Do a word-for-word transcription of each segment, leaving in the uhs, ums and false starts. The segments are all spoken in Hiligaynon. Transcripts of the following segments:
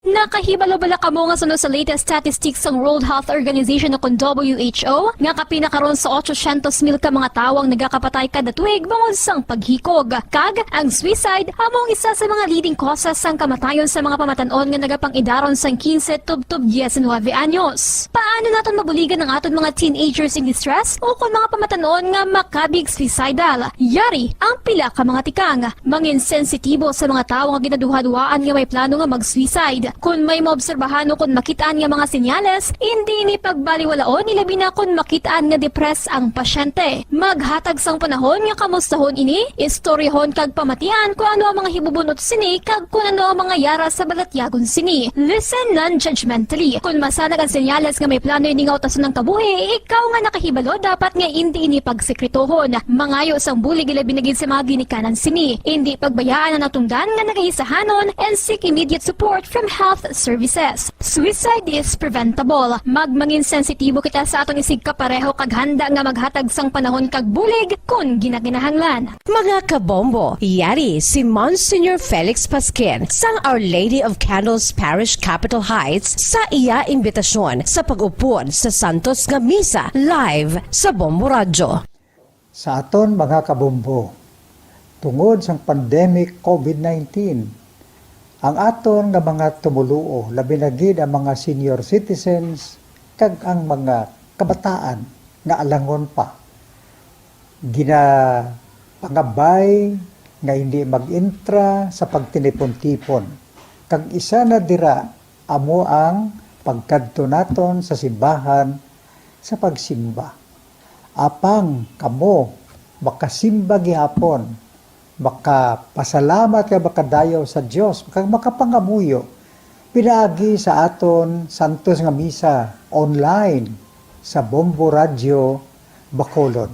Nakahibalo bala kamo nga suno sa latest statistics sang World Health Organization o kon W H O, nga kapin na karon sa otsosyentos mil ka mga tawo ang nagakapatay kada tuig bangod sang paghikog? Kag ang suicide amo ang isa sa mga leading causes sang kamatayon sa mga pamatan-on nga nagapang-idaron sang quince tubtob diecinuebe anyos. Paano naton mabuligan ang aton mga teenagers in distress o kon mga pamatan-on nga makabig suicidal? Yari ang pila ka mga tikang. Mangin sensitibo sa mga tawo nga ginaduhaduhaan nga may plano nga mag-suicide. Kon may maobserbahan o kon makit-an nga mga senyales, indi ini pagbaliwalaon, ilabi na kon makit-an nga depressed ang pasyente. Maghatag sang panahon nga kamustahon ini, istoryahon kag pamatian kon ano ang mga hibubunot sini kag kon ano ang mga yara sa balatyagon sini. Listen non-judgmentally. Kon masanag ang senyales nga may plano ini nga utason ang kabuhi, ikaw nga nakahibalo dapat nga indi ini pagsekretohon. Mangayo sang bulig, ilabi na gid sa mga ginikanan sini. Indi pagbayaan ang natungdan nga nagaisahanon and seek immediate support from health services. Suicide is preventable. Magmangin sensitibo kita sa aton isigkapareho kag handa nga maghatag sang panahon kag bulig kon ginakinahanglan. Mga kabombo, yari si Monsignor Felix Pasquin sang Our Lady of Candles Parish, Capitol Heights, sa iya imbitasyon sa pag-upod sa santos nga misa live sa Bombo Radyo. Sa aton mga kabombo, tungod sang pandemic covid nineteen, ang aton nga mga tumoluo, labi na gid ang mga senior citizens kag ang mga kabataan nga alangon pa, ginapangabay nga hindi mag-entra sa pagtinipon-tipon. Kag isa na dira amo ang pagkadto naton sa simbahan sa pagsimba. Apang kamo makasimba gihapon, makapasalamat kag makadayaw sa Dios, kag makapangamuyo pinaagi sa aton santos nga misa online sa Bombo Radyo Bacolod,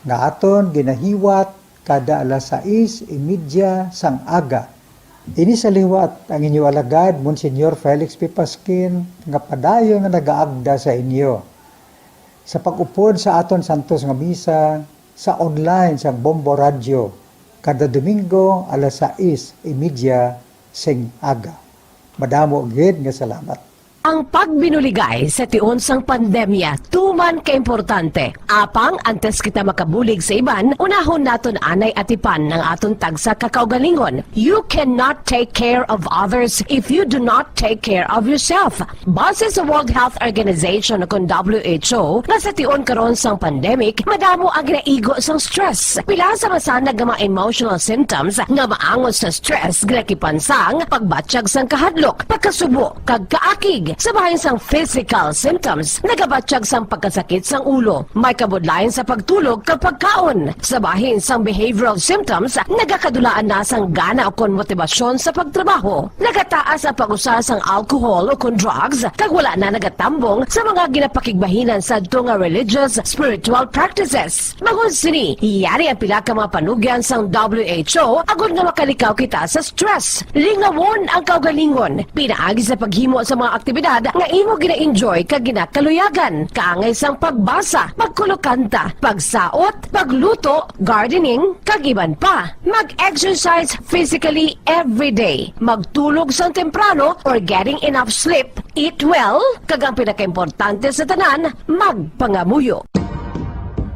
nga aton ginahiwat kada alas sais y media sang aga. Ini sa liwat ang inyo alagad, Monsignor Felix P. Pasquin, nga padayon nga nagaagda sa inyo sa pag-upod sa aton santos nga misa sa online sang Bombo Radyo kada Domingo alas sais y media sing aga. Madamo gid nga salamat. Ang pagbinuligay sa tion sang pandemya tuman ka importante. Apang antes kita makabulig sa iban, unahon naton anay atipan ang aton tagsa ka kaugalingon. You cannot take care of others if you do not take care of yourself. Base sa World Health Organization o kon W H O, nga sa tion karon sang pandemic, madamo ang ginaigo sang stress. Pila sa masanag nga mga emotional symptoms nga maangot sa stress ginakipan sang pagbatyag sang kahadlok, pagkasubo, kag kaakig. Sa bahin sang physical symptoms, nagabatyag sang pagkasakit sang ulo, may kabudlayan sa pagtulog kag pagkaon. Sa bahin sang behavioral symptoms, nagakadulaan na sang gana o kon motibasyon sa pagtrabaho. Nagataas ang pag-usa sang alcohol o kon drugs, kag wala na nagatambong sa mga ginapakigbahinan sadto nga religious, spiritual practices. Bangod sini, yari ang pila ka mga panugyan sang W H O agod nga makalikaw kita sa stress. Lingawon ang kaugalingon. Pinaagi sa paghimo sa mga aktibidad nga imo gina-enjoy kag ginakaluyagan, kaangay sang pagbasa, pagkulokanta, pagsaot, pagluto, gardening, kag iban pa. Mag-exercise physically every day. Magtulog sang temprano or getting enough sleep. Eat well, kag ang pinakaimportante sa tanan, magpangamuyo.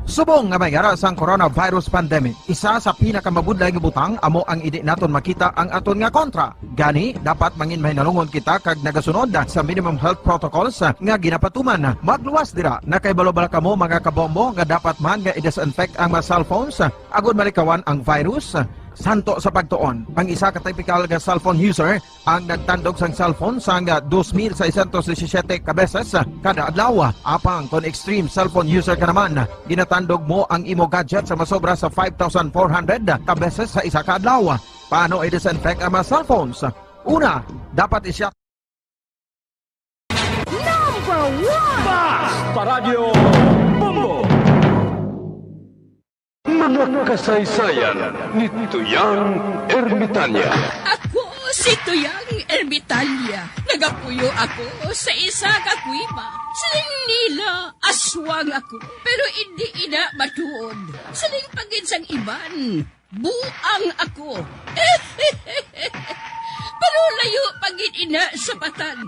Subong nga may yara sang coronavirus pandemic, isa sa pinakamabudlay nga butang amo ang indi naton makita ang aton nga kontra. Gani, dapat mangin mahinalungon kita kag nagasunod sa minimum health protocols nga ginapatuman. Magluwas dira, nakahibalo bala kamo, mga kabombo, nga dapat man nga i-disinfect ang mga cellphones agud malikawan ang virus? Santo sa pagtuon, ang isa ka typical nga cellphone user ang nagtandog sang cellphone sang dos mil seiscientos disisiete ka beses kada adlaw. Apang kon extreme cellphone user ka naman, ginatandog mo ang imo gadget sa masobra sa five thousand four hundred ka beses sa isa ka adlaw. Paano i-disinfect ang mga cellphones? Una, dapat i-shut Number one! Basta Radyo Bombo! Mga kasaysayan ni Tuyang Ermitanya. Ako si Tuyang Ermitanya. Nagapuyo ako sa isa ka kuweba. Siling nila, aswang ako, pero indi ina matuod. Siling pa gid sang iban, buang ako. Pero Layo pa gid ina sa patad.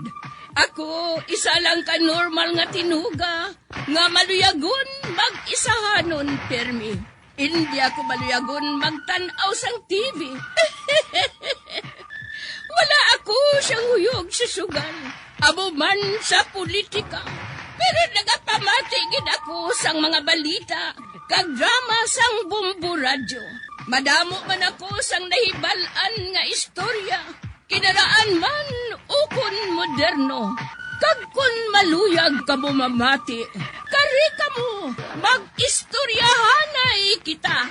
Ako, isa lang ka normal nga tinuga nga maluyagon mag-isahanon pirmi. Indi ako maluyagon magtan-aw sang T V. Wala ako siyang huyog sa sugal, amo man sa politika. Pero nagapamati gid ako sang mga balita kag drama sang Bombo Radyo. Madamo man ako sang nahibal-an nga istorya, kinaraan man ukon moderno. Kag kon maluyag kamo mamati, kari kamo, mag-istoryahanay kita.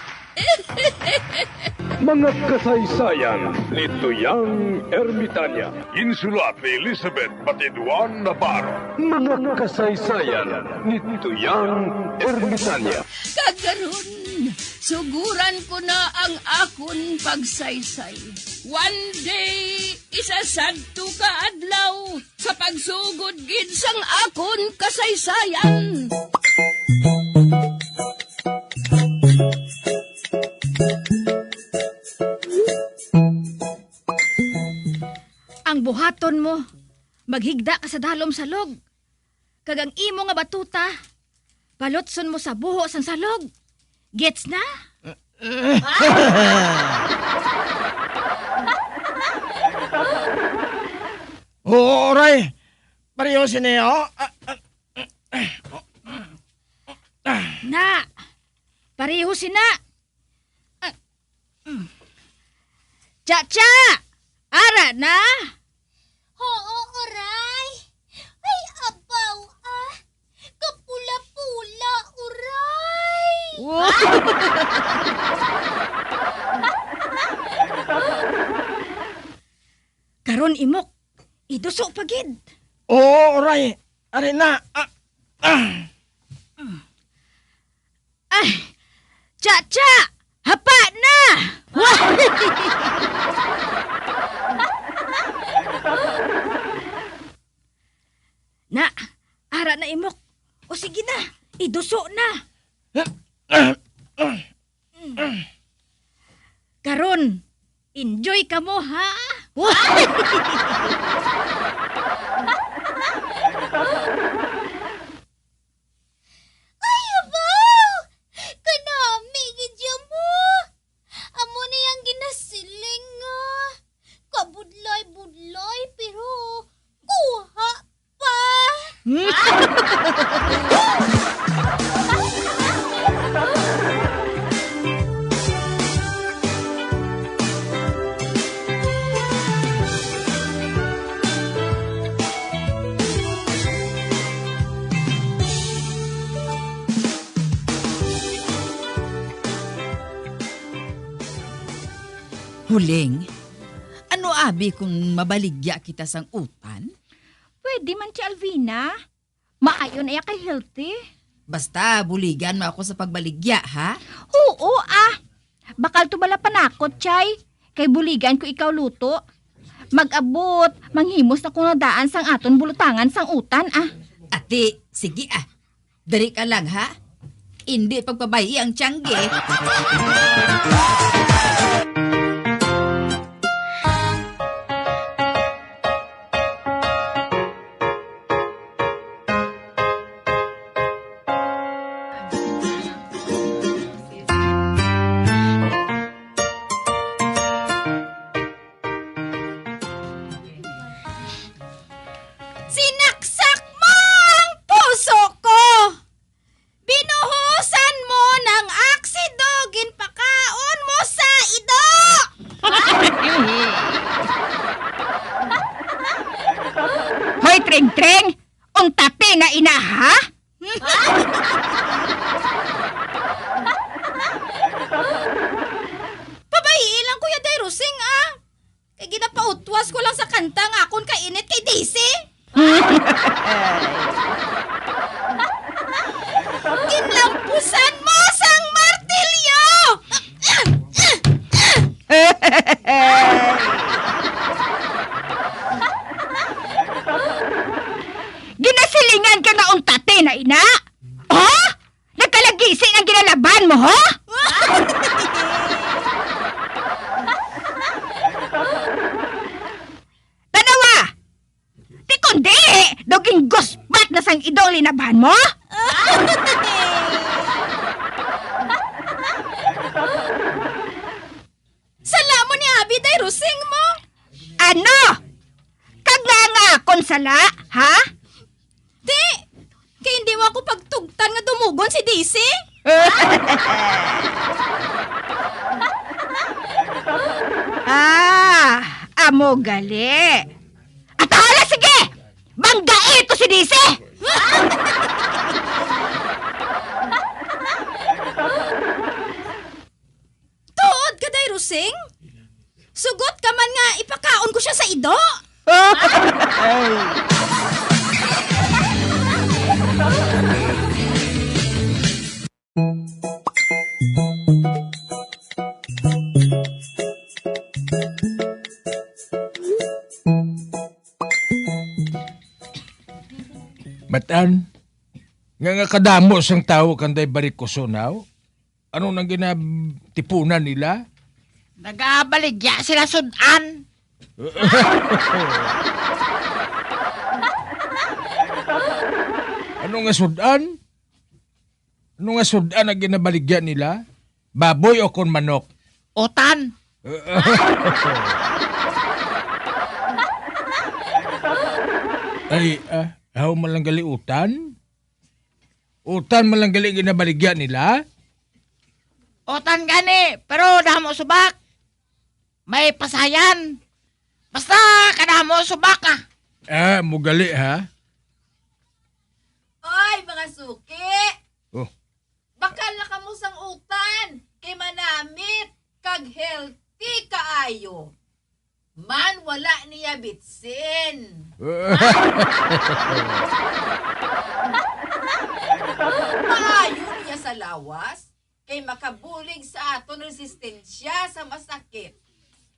Mga kasaysayan ni Tuyang Ermitanya. Ginsulat ni Elizabeth Batiduan Navarro. Mga kasaysayan ni Tuyang Ermitanya. Kag karon, suguran ko na ang akon pagsaysay. One day, isa sadto ka adlaw, sa pagsugod gid sang akon kasaysayan. Ang buhaton mo, maghigda ka sa dalom salog, kag ang imo nga batuta, balotson mo sa buho sang salog. Gets na? Oo, oray. Pareho sini, oh. Ah, ah, ah. Na, pareho sina. Ah, mm. Cha-cha! Ara na! Oo, oray. Ay, abaw, ah. Kapula-pula, oray. Wow! Karon, Imok, iduso pa gid. Oo, oray. Ari na. Ah, ah. Ay, Cha-cha! Hapa na! Na, ara na, Imok. O sige na, iduso na. Karon, enjoy kamo, ha? Ay, abaw! Kanami gid ya mo! Amo ni ang ginasiling nga kabudlay-budlay, pero kuha pa. Huling, ano abi kung mabaligya kita sang utan? Pwede man, Tia Alvina. Maayo na iya kay healthy. Basta, buligan mo ako sa pagbaligya, ha? Oo, ah. Bakal to bala panakot, Chay. Kay buligan ko ikaw luto. Mag-abot, manghimos na ko nga daan sang aton bulutangan sang utan, ah. Ati, sige, ah. Dali ka lang, ha? Indi pagpabay-i ang tiyangge. Sinaksak mo ang puso ko. Binuhusan mo ng aksido, ginpakaon mo sa ido. Hoy, Tring-tring! Untatin na ina, ha? Pabay-i lang, Kuya Day Rosing, ah. Kay ginapautwas ko lang sa kanta nga akon kainit kay D C. Ginlampusan mo sang martilyo! Ginasilingan ka nga untatin na ina? Ha? Nagkalagisi ang ginalaban mo, ha? Kundi, daw ginguspad na sang ido ang linabhan mo? Sala mo ni Abi, Day Rosing mo. Ano? Kag nga nga akon sala, ha? Di, kay hindi mo ako pagtugtan nga dumugon si Daisy. Ah, amo gali. At hala, sige! Banggai to si Daisy! Tuod ka, Day Rosing? Sugot ka man nga ipakaon ko siya sa ido. Ay. Matan, nga, nga kadamo sang tawo kanday barikoso now? Ano nang ginatipunan nila? Nagabaligya sila sud-an. Ano nga sud-an? Ano nga sud-an ang ginabaligya nila? Baboy o kon manok? Utan. Ay, ah, how man lang gali utan? Utan man lang gali ginabaligya nila? Utan gani, pero damo subak. May pasayan. Basta kadamo subak, ah. Ah, mo gali, ha? Oy, mga suki! Oh. Bakal na kamo sang utan, kay manamit kag healthy kaayo. Man wala niya bitsin. Maayo niya sa lawas, kay makabulig sa aton resistensya sa masakit.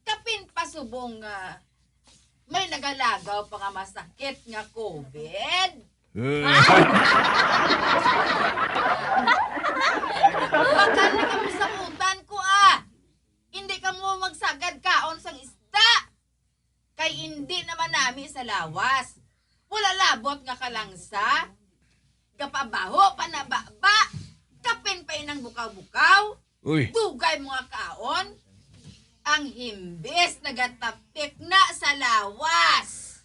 Kapin pa subong nga may nagalagaw pa nga masakit nga COVID. Bakal na kamo sa utan ko, ah. Hindi kamo magsagad kaon sang isda. Kay indi naman nami sa lawas. Wala labot nga kalangsa. Gapabaho pa na baba. Kapin pa inang bukaw-bukaw. Uy. Dugay mo nga kaon. Ang himbis nagatapik na sa lawas.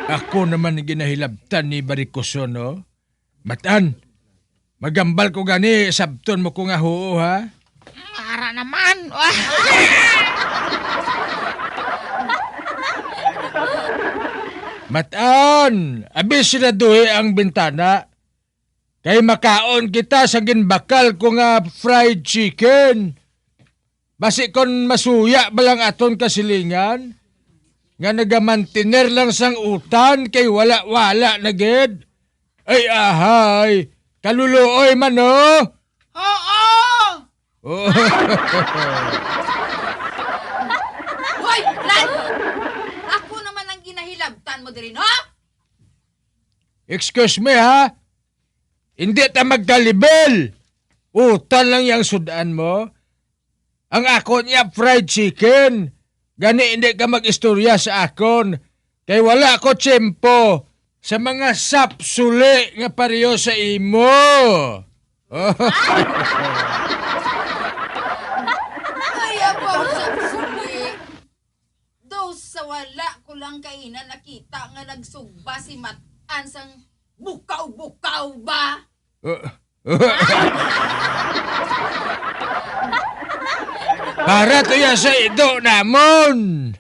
Ako naman ang ginahilabtan ni Barikoso, no? Matan, magambal ko gani, sabton mo ko nga huo, ha? Ara naman. Matan, abi sila duhi ang bintana. Kay makaon kita sa ginbakal ko nga fried chicken. Basi kon masuya ba lang aton kasilingan, nga nagamantener lang sang utan kay wala-wala na gid. Ay, ahay, kaluluoy man, no? Oo! Oh. Hoy, Lan! Ako naman ang ginahilabtan mo diri, no? Excuse me, ha? Hindi ta magkalibel. Utan lang yang sudan mo. Ang ako niya fried chicken. Gani hindi ka mag-istorya sa akon. Kay wala ko tiyempo sa mga sapsuli nga pareho sa imo. Ay, abaw, sapsuli. Daw sa wala ko lang kaina nakita nga nagsugba si Matan sang bukaw-bukaw ba? Uh, Para to ya sa ido namon.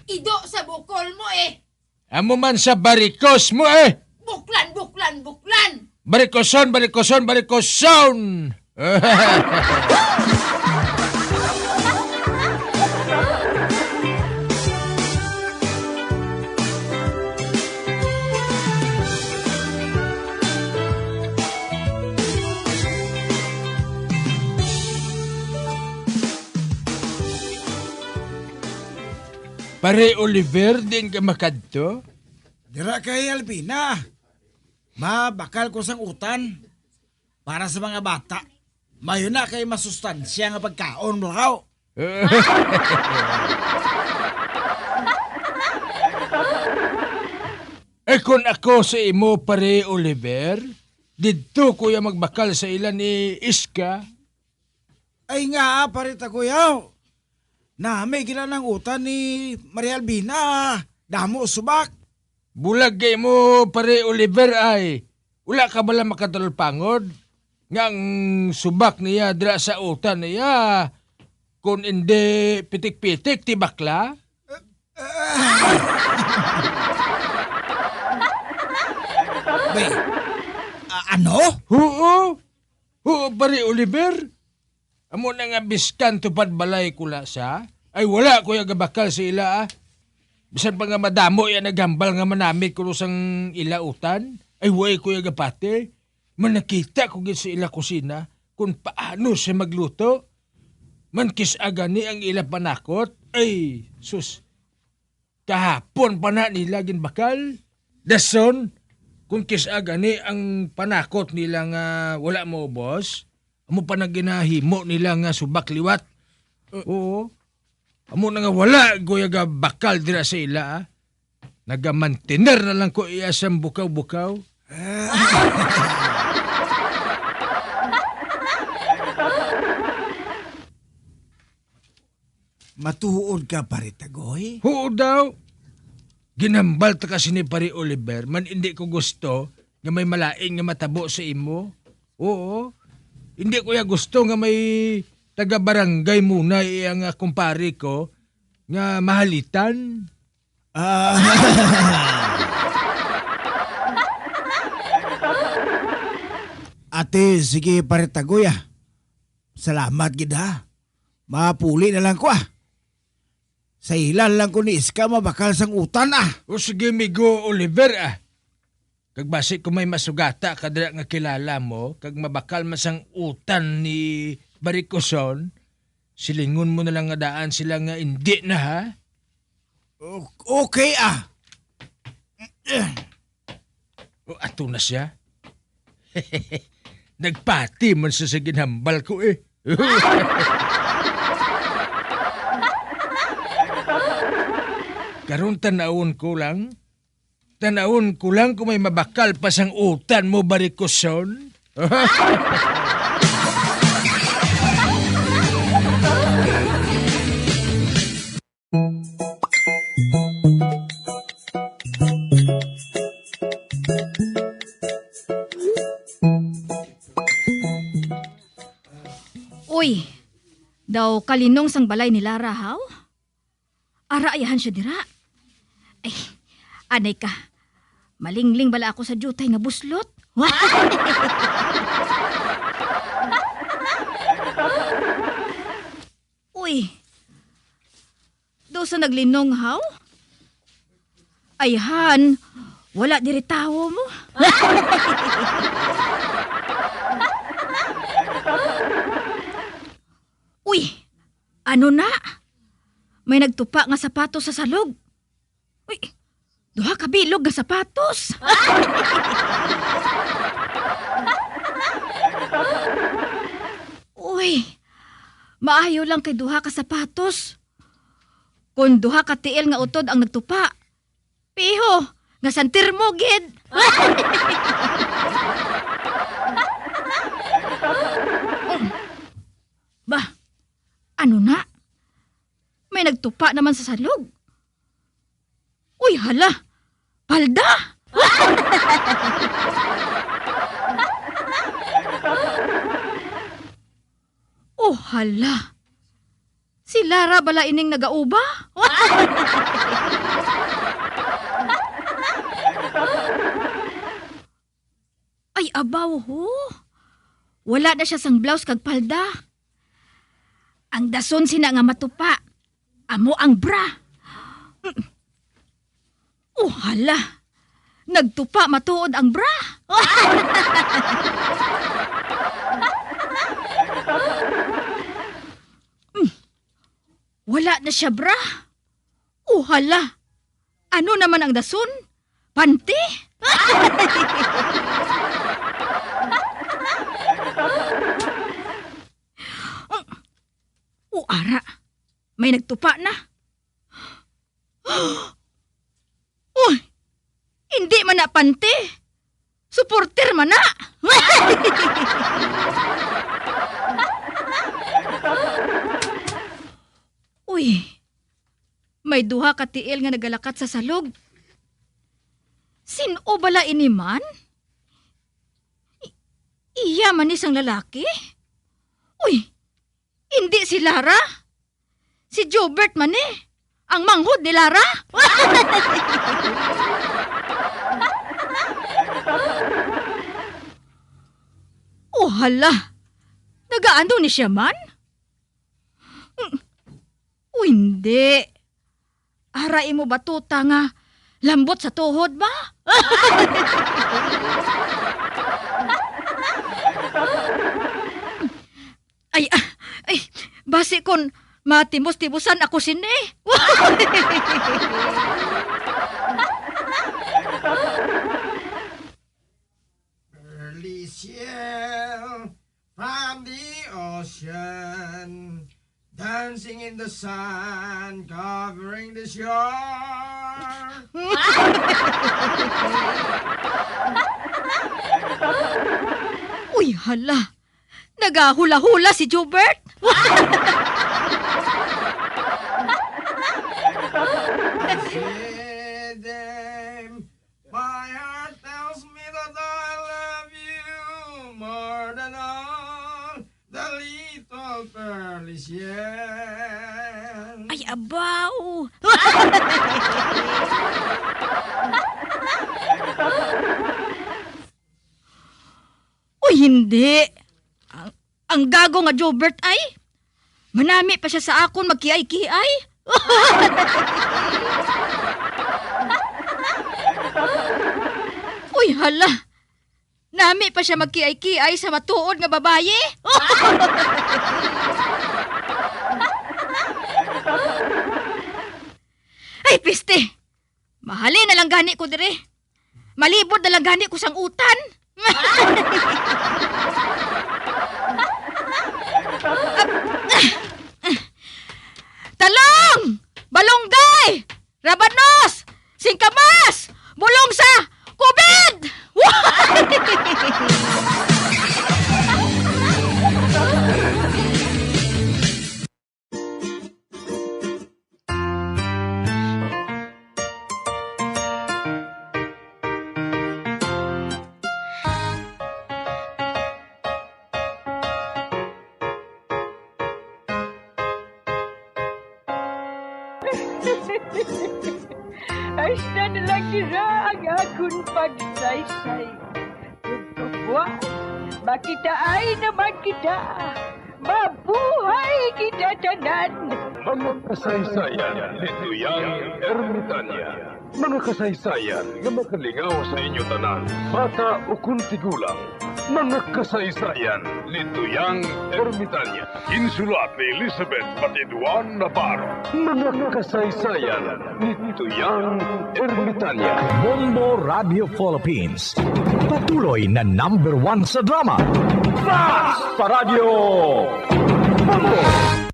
Ido sa bukol mo eh. Amo man sa barikos mo eh. Buklan, buklan, buklan. Barikoson, barikoson, barikoson. Pare Oliver, din ka makadto? Dira kay Albina. Ma, bakal ko sang utan. Para sa mga bata, mayo na kay masustansya nga pagkaon, bro. Eh, kun ako sa imo, Pare Oliver, didto ko ya magbakal sa ila ni Iska. Ay nga, Pare Taguyaw. Nami gila nang utan ni Maria Albina. Damo subak. Bulag kay mo, Pare Oliver, ay. Wala ka bala makatalupangod nga ang subak niya dira sa utan niya, kun indi pitik-pitik ti bakla? Bay, a-, ano? Huo. Huo, Pare Oliver. Amo na nga biskan tupad balay ko la sa, ay wala ko ya gabakal sa ila, ah. Bisan pa nga madamo ya naghambal nga manami ko sang ila utan, ay way ko ya gapati. Man nakita ko gid sa ila kusina kung paano siya magluto. Man kis-a gani ang ila panakot. Ay, sus. Kahapon pa na nila ginbakal. Dason, kung kis-a gani ang panakot nila nga wala maubos, amo pa na ginahimo nila nga subak liwat. Uh. Oo. Amo na nga wala ko ya gabakal dira sa ila, ah. Nagamantener na lang ko iya sang bukaw-bukaw. Matuod ka, Pare Tagoy? Huo daw. Ginhambal ta kasi ni Pare Oliver, man indi ko gusto nga may malain nga matabo sa imo. Oo. Indi ko ya gusto nga may taga-barangay muna iya nga kumpare ko nga mahalitan. Ah. Ate, sige, Pare Tagoy, ah. Salamat gid, ha. Mapuli na lang ko, ah. Sa ila lang ko ni Iska mabakal sang utan, ah. O sige, migo Oliver, ah. Kag basi kung may masugata ka dira nga kilala mo, kag mabakal man sang utan ni Barikoson, silingon mo na lang nga daan sila nga indi na, ha? O-, okay, ah. O, ato na siya. Nagpati man siya sa ginhambal ko, eh. Karon tanawon ko lang. Tanawon ko lang kung may mabakal pa sang utan mo, Barikoson. Uy, daw kalinong sang balay ni Lara, haw? Ara, ayahan siya dira. Ay, anay ka. Malingling bala ako sa diutay nga buslot. Uy, daw sa naglinong, haw? Ay, han, wala diri tawo mo. Uy, ano na? May nagtupa nga sapatos sa salog. Uy, duha ka bilog nga sapatos. Uy, maayo lang kay duha ka sapatos. Kung duha ka tiil nga utod ang nagtupa, piho, nga santir mo gid. Ba, ano na? May nagtupa naman sa salog. Uy, hala! Palda! Oh, hala! Si Lara bala ining nagauba? Ay, abaw, ho. Wala na siya sang blouse kag palda. Ang dason sina nga matupa, amo ang bra. Mm. Oh, hala. Nagtupa matuod ang bra. Mm. Wala na siya bra. Oh, hala. Ano naman ang dason? Panty? nagtupa na. Uy, hindi man na panty. Supporter man na. Uy, may duha ka tiil nga nagalakat sa salog. Sin-o bala ini man? I-, iya man ni sang lalaki? Uy, hindi si Lara. Si Jobert man ni. Ang manghod ni Lara. Oh, hala. Nagaano ni siya man? Mm. O, hindi. Ara imo batuta nga lambot sa tuhod ba? Ay, ah, ay, basi kon matimos-timosan ako sini. Perlisiel from the ocean, dancing in the sun, covering the shore. Uy, hala. Nagahula-hula si Jobert. I see them. My heart tells me that I love you more than all the little pearly shell. Ay, abaw! Uy, hindi. Ang, ang gago nga Jobert ay. Manami pa siya sa akon magkiay-kiay. Uy, hala. Nami pa siya magkiay-kiay sa matuod nga babayi. Ay, piste. Mahalin na lang gani ko diri. Malibod na lang gani ko sang utan. Talong! Balunggay! Rabanos! Singkamas! Bulong sa COVID! Hasta na lang dira ang akon pagsaysay. Ug kabuas, makitaay naman kita. Mabuhay kita tanan! Mga kasaysayan ni Tuyang Ermitania. Mga kasaysayan nga makalingaw sa inyo tanan, bata ukon tigulang. Mga kasaysayan ni Tuyang Ermitania. Insulat ni Elizabeth Batiduan Navarro. Mga kasaysayan ni Tuyang Ermitania. Bombo Radio Philippines. Patuloy na number one sa drama. Fast pa Radyo Bombo!